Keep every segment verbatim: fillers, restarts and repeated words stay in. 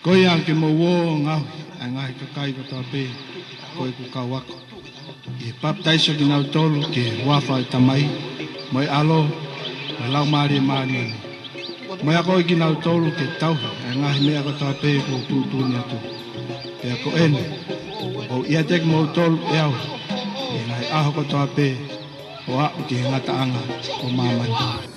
Ko ia ke mou ō ʻo ngaohi ʻa e ngaahi kakai kotoa pē ko ʻeku kau ako, ʻi he papitaiso kinautolu ki he huafa ʻo e Tamai, mo e ʻAlo, mo e Laumālie Māʻoniʻoni, mo e akoʻi kinautolu ke tauhi ʻa e ngaahi meʻa kotoa pē kuo u tuʻutuʻuni atu. Pea ko eni, ʻoku ou ʻiate kimoutolu ʻe au ʻi he ngaahi ʻaho kotoa pē, ʻo aʻu ki he ngataʻanga ʻo māmani.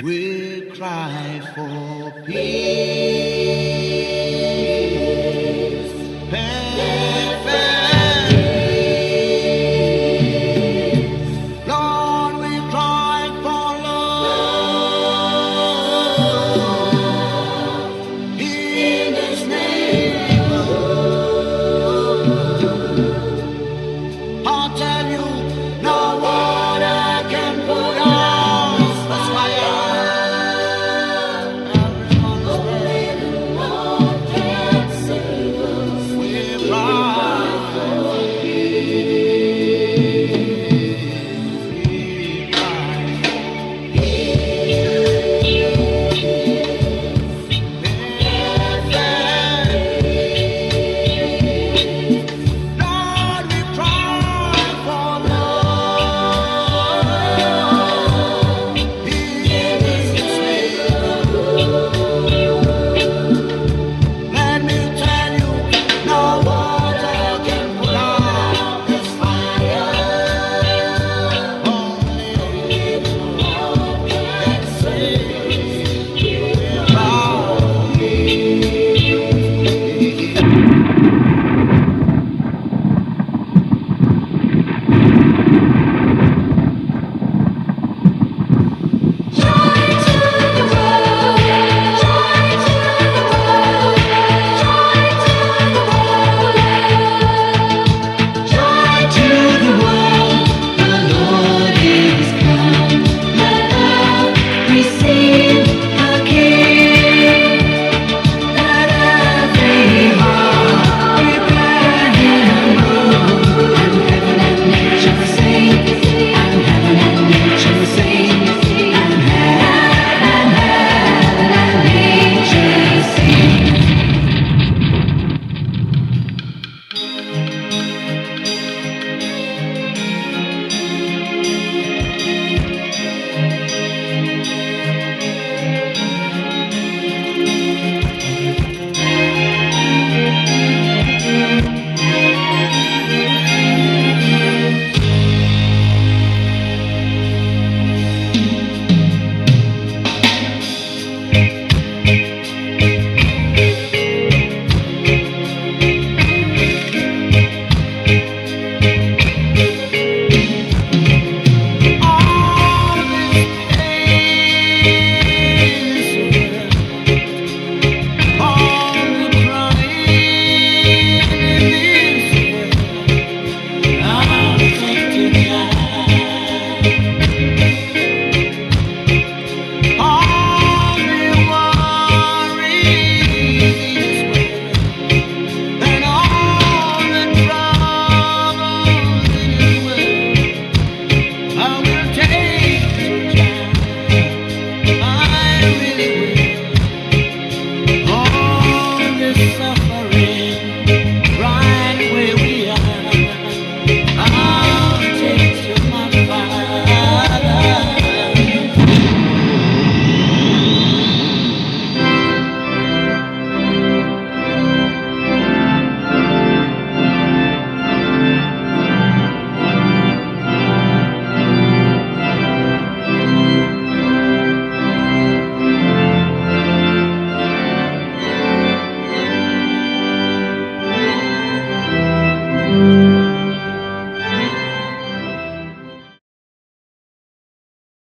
We cry for peace.